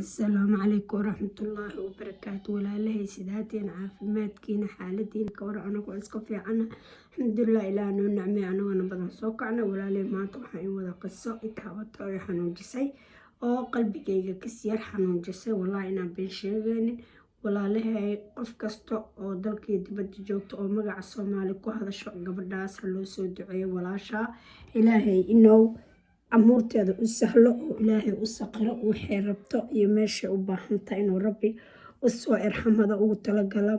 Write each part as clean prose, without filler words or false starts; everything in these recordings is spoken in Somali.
Asalaamu calaykum waraxmatullaahi wabarakaatu. Walaalahay, sidaatiin? Caafimaadkiina, xaaladiina ka war? Anagu iska fiicana, alxamdulilah. Ilaah noo nacmay, anagona badan soo kacna. Walaalahay, maanta waxaan in wada qiso itaabata oo xanuujisay oo qalbigayga kas yar xanuujisay. Wallaahi inaan been sheegaynin. Walaalahay, qof kasta oo dalkii dibadda joogta oo magaca Soomaali ku hadasho, gabadhaas ha loo soo duceeyo. Walaashaa Ilaahay inuu amuurteeda u sahlo oo Ilaahay u saqiro waxay rabto iyo meeshay u baahantahay, inuu Rabbi usoo irxamada ugu talagalo,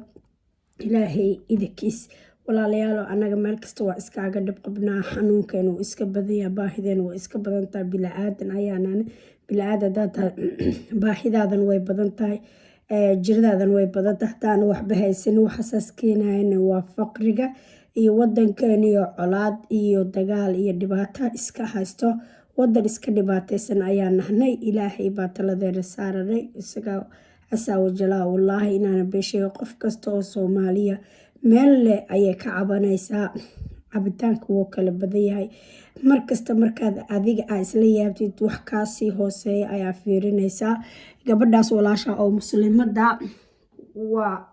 Ilaahay idankiis. Walaalayaalo, anaga meel kasta waa iskaaga dhib qabnaa. Xanuunkeena wuu iska badanyaa, baahideena waa iska badantahay. Bila-aadan ayaanaan bila-aadan hadaa tahay, baahidaadan way badan tahay, jiradaadan way badan tahay. Hadaana waxba haysanin, waxaasaas keenayana waa faqriga iyo wadankeena iyo colaad iyo dagaal iyo dhibaato iska haysto. Wadan iska dhibaateysan ayaa nahnay. Ilaahay baa taladeena saaranay, isaga casaa wajalaa. Wallaahi inaana beesheega, qof kasta oo Soomaaliya meel leh ayay ka cabanaysaa. Cabitaanka wuu kala badan yahay. Markasta markaad adiga aa isla yaabtid, wax kaasii hooseeya ayaa fiirinaysaa. Gabadhaas walaasha oo muslimada waa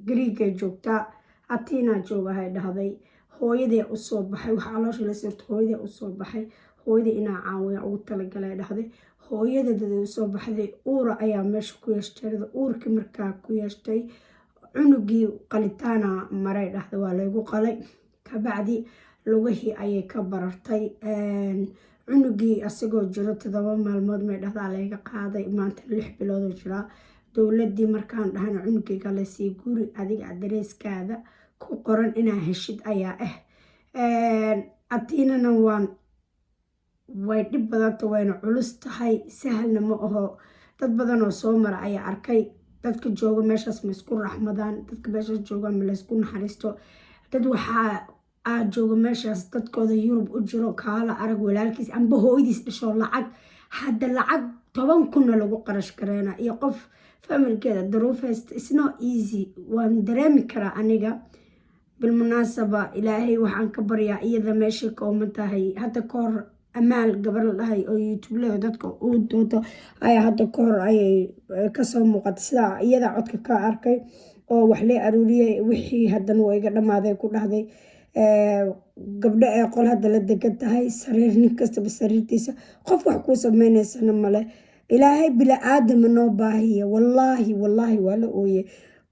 Gariigay joogtaa, Atiinaa joogahay dhahday. Hooyadee usoo baxay, wax caloosha la sirto, hooyadee usoo baxay, hooyada inaa caawiya ugu talagalay dhahday. Hooyada dada usoo baxday uura ayaa meesha ku yeeshtay. Uurkii markaa ku yeeshtay, cunugii qalitaana maray dhahday, waa laygu qalay. Kabacdi lugihii ayay ka barartay. Cunugii asagoo jiro 7 maalmood may dhahdaa layga qaaday. Maanta 6 biloodoo jiraa. Dowladii markaan dhahana, cunugayga lasii guri adiga adareyskaada ku qoran inaa heshid ayaa ah. Atiinana waan way dhib badanta, wayna culus tahay, sahalna ma aho. Dad badan oo soo mara ayaa arkay. Dadka jooga meeshaas ma isku raxmadaan, dadka meeshaas jooga ma laysku naxariisto. Dad waxaa aa jooga meeshaas dadkooda Yurub u jiro, kaala arag walaalkiis amba hooyadiis dhasho lacag, hadda lacag 10,000-na lagu qarash gareena iyo qof familkeeda daruuf haysta. It's not easy, waan dareemi karaa aniga. Bilmunaasaba, Ilaahay waxaan ka baryaa iyada meeshay ka ooman tahay. Hadda ka hor Amaal, gabar la dhahay oo YouTube leh, dadka uu doodo, ayaa hadda ka hor ayay kasoo muuqatay. Sidaa iyada codka ka arkay oo wax lee aruuriyey, wixii haddana waa iga dhamaaday ku dhahday. Gabdho ee qol hadda la degan tahay, sariir nin kastaba sariirtiisa, qof wax kuu sameyneysana male. Ilaahay bila aadama noo baahiya. Wallaahi, wallaahi, waa la ooye.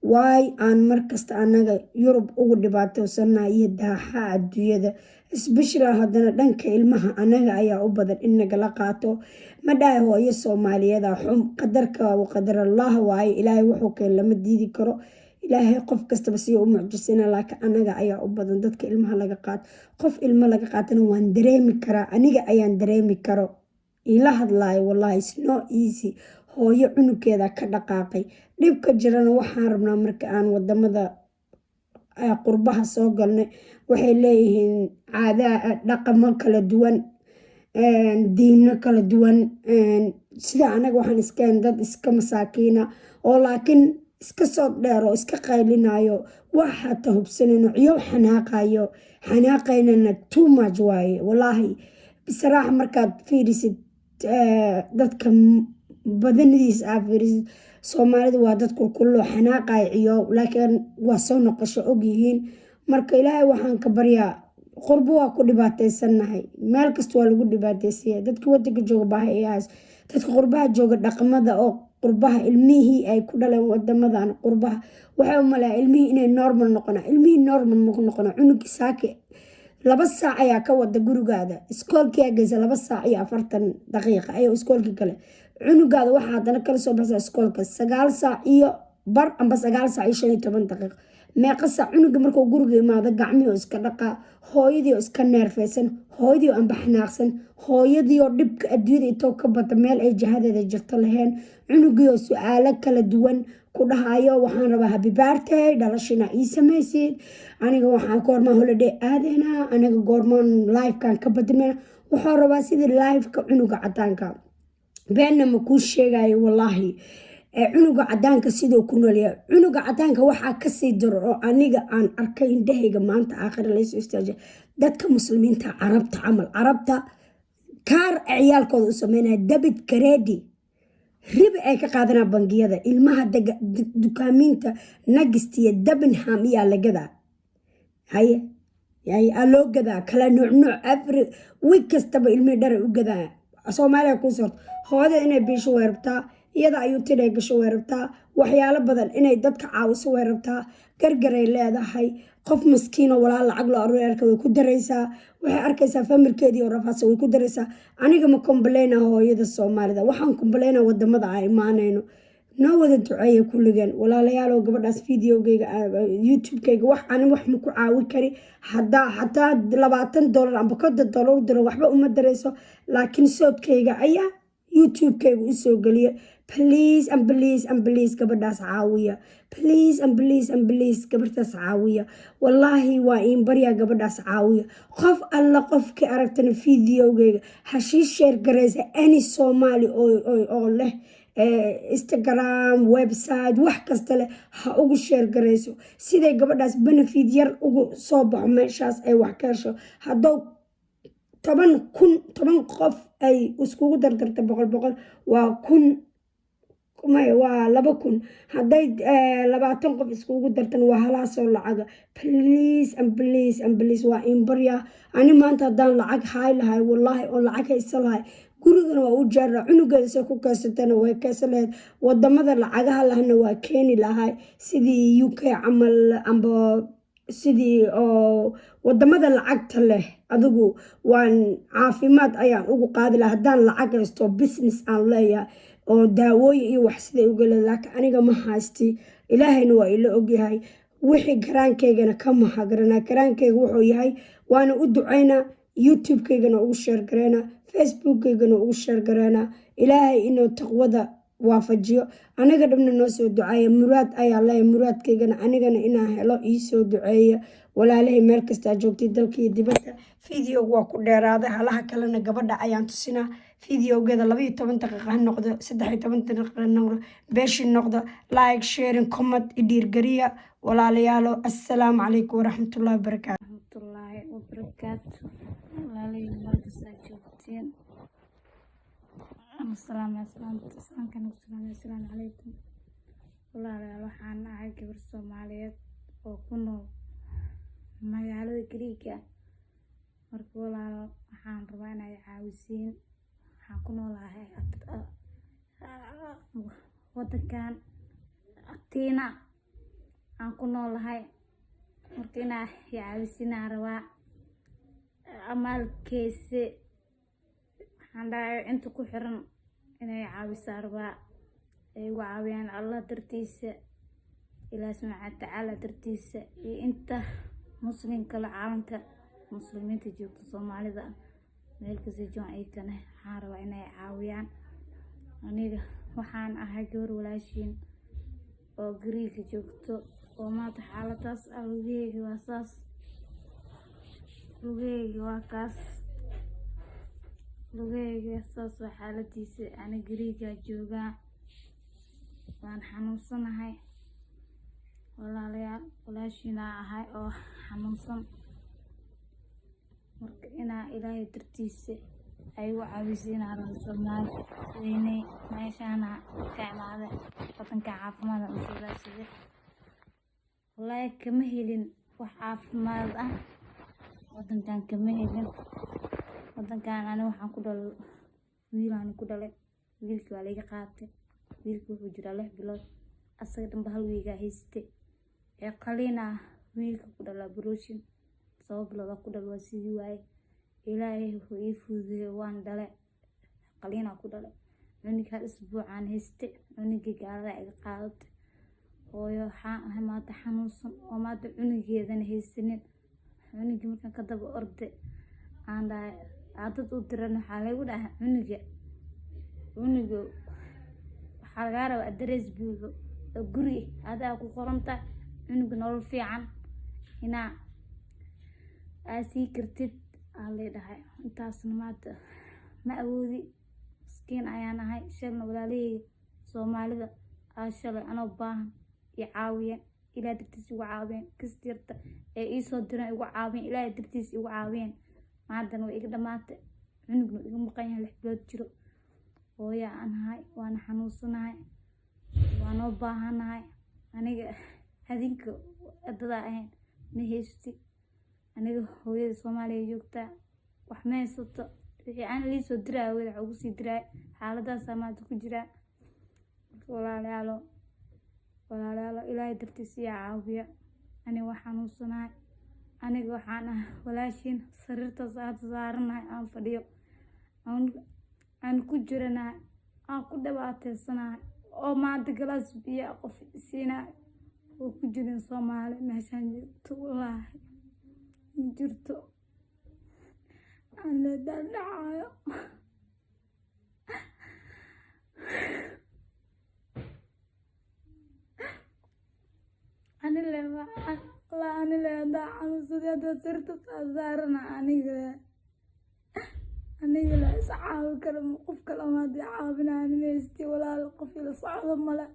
Waay aan markasta anaga Yurub ugu dhibaateysanaa iyo daaxa adduunyada, especially haddana dhanka ilmaha anaga ayaa u badan in nagala qaato. Ma dhahay hooyo Soomaaliyeeda xum, qadarka qadar Allah waaye. Ilaahay wuxuu keen lama diidi karo. Ilaahay qof kastaba siya u mucjisana, laakiin anaga ayaa u badan dadka ilmaha laga qaato. Qof ilmo laga qaatana waan dareemi karaa, aniga ayaan dareemi karo ila hadlaayo. Wallahi, it's not easy. Hooyo cunugeeda ka dhaqaaqay, dhibka jirana waxaan rabnaa marka aan wadamada qurbaha soo galnay, waxay leeyihiin caadaa, dhaqamo kala duwan, diino kala duwan. Sida anaga waxaan iskeen dad iska masaakiina oo laakiin iska soo dheer oo iska qaylinayo, wax hata hubsanayno, ciyo xanaaqayo, xanaaqaynana too much waaye. Wallaahi, bisaraaxa, markaad fiirisid dadka badanadiis aa fiirisid, Soomaalida waa dad kulkuloo xanaaqayo ciyo, laakiin waa soo noqosho ogyihiin. Marka Ilaahay waxaan ka baryaa, qurbo waa ku dhibaateysannahay, meel kasta waa lagu dhibaateysanyahay. Dadka wadanka jooga baahi ay hayso, dadka qurbaha jooga dhaqamada oo qurbaha, ilmihii ay ku dhaleen wadamadan qurbaha, waxay u maleeyaa ilmihii inay normal noqona. Ilmihii normal ma noqona. Cunugii saaki 2 saac ayaa ka wada gurigaada, iskoolkii geysa, 2 saac iyo 40 daqiiqa ayuu iskoolkii kale. Cunugaada waxaa haddana kala soo baxsaa iskoolka 9 saac iyo bar amba 9 saac iyo 15 daqiiq. Meeqa saac cunuga markuu guriga imaado? Gacmihii oo iska dhaqaa, hooyadii oo iska neerfeysan, hooyadii oo amba xanaaqsan, hooyadii oo dhibka adduunyada intoo ka bata meel ay jihadeeda jirto lahayn, cunugii oo su-aalo kala duwan ku dhahayo: "Waxaan rabaa happy birthday, dhalashina ii samaysid aniga, waxaan goormaan holiday aadeynaa aniga, goormaan lifekan ka badmena?" Wuxuu rabaa sidii lifeka cunuga cadaanka. Beenna ma kuu sheegayo, wallaahi, cunuga cadaanka siduu ku noolyahay, cunuga cadaanka waxaa kasii daro oo aniga aan arkay indhahayga maanta aakhira laysoo istaajiya, dadka Muslimiinta, Carabta camal, Carabta kaar ciyaalkooda u sameynaya, debit credit. Riba ay ka qaadanaa bangiyada. Ilmaha dukaamiinta Next iyo Debenhams iyaa la gadaa. Haye, aa loo gadaa kala nuuc nuuc. Every week kastaba ilmihii dharay u gadaa. Soomaaliya kuu sorto, hooyada inay biisho way rabtaa, iyada ayuu tinay gasho way rabtaa, waxyaalo badan inay dadka caawiso way rabtaa, gargaray leedahay. Qof maskiino walaal lacag loo aruur arka way ku daraysaa. Waxay arkaysaa familkeedii oo rafaadsan, way ku daraysaa. Aniga ma complaina hooyada Soomaalida, waxaan complaina wadamada aan imaanayno. Noo wada duceeya kulligeen, walaalayaalow. Gabadhaas videogeyga, YouTube-keyga, wax ani wax ma ku caawi kari. Hadaa xataa $20 amba $50 u diro, waxba uma darayso, laakiin soodkeyga ayaa YouTube-keyga usoo geliya. Please and please and please, gabadhaas caawiya. Please and please and please, gabadhaas caawiya. Wallaahi waa iin baryaa, gabadhaas caawiya. Qof alla qofkii aragtana videogeyga hashii share garaysa. Any Soomaali oo leh Instagram, website, wax kasta leh, ha ugu share garayso siday gabadhaas benefit yar ugu soo baxo, meeshaas ay wax ka hesho. Haddou 10,000, 10 qof ay iskugu dardarta 100 100, waa 1000, maya, waa 2000. Hadday 20 qof iskugu dartan, waa halaasoo lacaga. Please and please and please, waa inbarya. Ani maanta haddaan lacag haay lahay, wallaahi oo lacag haysa lahay, gurigana waa u jaara, cunugeeda se ku keysatana way keysan lahayd. Wadamada lacagaha lahna waa keeni lahay, sidii UK camal, amba sidii oo wadamada lacagta leh. Adigu waan caafimaad ayaan ugu qaadi laha haddaan lacag haysto, business aan leeyahay oo daawooyin iyo wax siday uga leed. Laakiin aniga ma haysti, Ilaahayna waa ila ogyahay. Wixii karaankaygana kama hagrana. Karaankayga wuxuu yahay, waana u ducaynaa, YouTube-kaygana ugu share gareynaa, Facebookkaygana ugu share gareynaa. Ilaahay inuu taqwada waafajiyo, aniga dhabna noo soo duceeya. Muraad ayaa leeyahay, muraadkaygana anigana inaan helo iisoo duceeya, walaalahay, meel kastaa joogtay, dalka iyo dibadda. Videoga waa ku dheeraaday. Halaha kalena gabadha ayaan tusinaa. Videogeeda 12 daqiiqa ha noqdo, 13 daqiiqa ha noqdo, beeshi noqdo. Like, sharing, comment, i dhiirgariya, walaalayaalo. Assalaamu calaykum waraxmatullahi wabarakaatu. Raxmatullaahi wabarakaatu. Walaalayaal, markasta joogteen, salaamka nagu salaamay. Assalaamu calaykum, walaalayaal. Waxaan ahay gabar Soomaaliyeed oo ku nool magaalada Gariiga. Marka walaalo, waxaan rabaa inay caawisiin. Waxaan ku noolahay wadankan Atiina aan ku noolahay. Marka inaa i caawisiin aan rabaa. Amaalkeese waxaan dhahay, inta ku xiran inay caawisaa rabaa, ay igu caawiyaan Allah dartiisa, Ilaah subxaana watacaala dartiisa, iyo inta muslimka la caalamka muslimiinta joogta, Soomaalida meel kasta joogan, ayakana waxaan rabaa inay caawiyaan. Aniga waxaan ahay gabar walaashiin oo Gariiga joogto, oo maanta xaaladaas ah. Lugaheyga waa saas, lugaheyga waa kaas, lugaheyga saas waa xaaladiisa. Ani Gariigaa joogaa, waan xanuunsanahay, walaalayaal. Walaashiinaa ahay oo xanuunsan. Marka inaa Ilaahay dartiisa ay igu caawisiin aan rabaa. Soomaali weyney, meeshaana ka imaaday, wadanka caafimaad aan usoo raadsaday. Wallaahi kama helin wax caafimaad ah, wadankan kama helin. Wadankan ani waxaan ku dhalay wiilaan ku dhalay, wiilkii waa laiga qaatay. Wiilkii wuxuu jiraa 6 bilood, asaga dhanba hal wiigaa haystay ee qaliina wiilka ku dhalaa, operation 7 bilood ku dhal, waa sidii waaye. Ilaahay wuxuu ii fududeeyey, waan dhalay, qaliinaa ku dhalay. Cunug hal isbuucaan haystay, cunugii gaalada iga qaadatay. Hooyo waxaan ahay maanta xanuunsan oo maanta cunugeedana haysanin. Cunugii markaan ka daba orday, aan dhahay dad u diran, waxaa lagu dhahay cunuga waxaa lagaa rabaa address buuxo oo guri adaa ku qorantahay, cunuga nolol fiican inaa aa sii kartid aa lay dhahay. Intaasna maanta ma awoodi, miskiin ayaan ahay. Shalna walaalaheyga Soomaalida aa shalay anoo baahan i caawiyeen, Ilaah dartiis igu caawiyeen. Kastirta ee iisoo direen igu caawiyeen, Ilaahay dartiis igu caawiyeen. Maantana way iga dhamaatay, cunugna iga maqan yahay, 6 bilood jiro. Hooyo aan ahay, waana xanuunsanahay, waan u baahanahay. Aniga adinka dadaa ahayn ma haysti. Aniga hooyada Soomaaliya joogtaa, wax ma haysato. Wixii aan liisoo diraayo hooyada wax ugu sii diraay. Xaaladaasaa maanta ku jiraa. Marka walaalayaalo, walaalayaalo, Ilaahay dartiisa iyaa caawiya. Aniga waa xanuunsanahay. Aniga waxaan ahay walaashiin sariirtaas aad saaranahay, aan fadhiyo, aan ku jiranahay, aan ku dhibaateysanahay, oo maanta galaas biyo qof siinayo oo ku jirin Soomaali meeshaan joogto. Wallaahi ma jirto, aan la dhacayo. Anile anile hadaa xanuunsaday, haddaa sariirta saarana, aniga aniga la is caawi karo. Qof kale ma hadii caawinaya ma haysti walaal. Qof ila socdo male,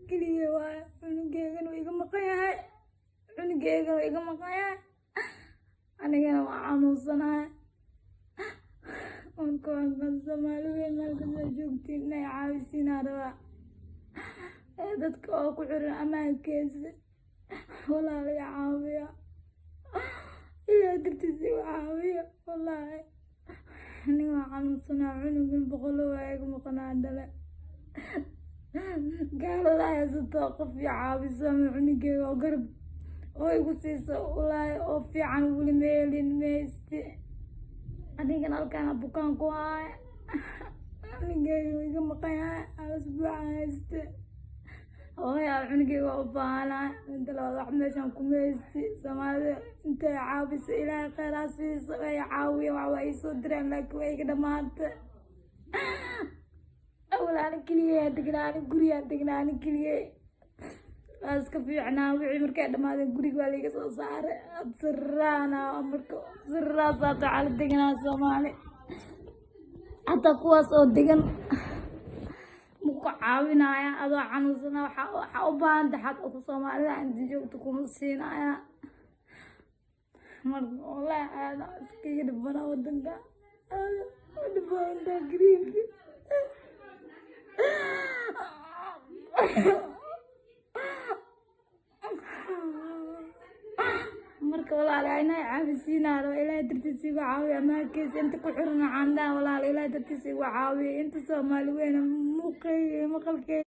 keligay waaye. Cunugeygana wuu iga maqan yahay, cunugeygana wuu iga maqan yahay, anigana waa xanuunsanahay. Marka waan Soomaali weyn, meel kasta joogtiin inay caawisiinaa rabaa. Ee dadka oo ku xiran ammaankeesa, walaal iga caawiya, Ilaahay dartiisa igu caawiya. Wallaahi aniga waa xanuunsanaa, cunugan boqolo waa iga maqanaa dhale. Gaalada haysato qof i caawiso ama cunugeyga oo garab oo igu siiso, wallaahi oo fiican weli ma helin, ma haysti. Anigana halkaan bukaan ku haaya, cunugeyga wuu iga maqan yahay, hal asbuuc hayste. Hooyo cunugeyga waa u baahanahay. Inta labaad wax meeshaan kuma haysti. Soomaalida intay caawiso, Ilaahay khayr ha siiso, way caawiyeen, wax waa ii soo direen, laakiin waa iga dhamaatay. Awal ani keligay aan degnaa, ani gurigaan degnaa, ani keligay waa iska fiicnaa. Wixii markay dhamaadeen guriga waa laiga soo saaray. Sirraana marka sirraas hada waxaa la deganaa Soomaali. Hataa kuwaas oo degan maku caawinaya adoo xanuunsana. Waxaa u baahan tahay xad Soomaalida inta joogto kuma siinaya. Marka wallaahi aad iskaga dhibbanaa wadanka, aad u dhibbantaa gariibka. Marka walaal inay caawisiinaa raba, Ilaahay dartiisa igu caawiya. Ammaankiisa inta ku xiran waxaan dhahaa, walaal, Ilaahay dartiisa igu caawiya. Inta Soomaali weyna muuqeyga iyo maqalkeyga.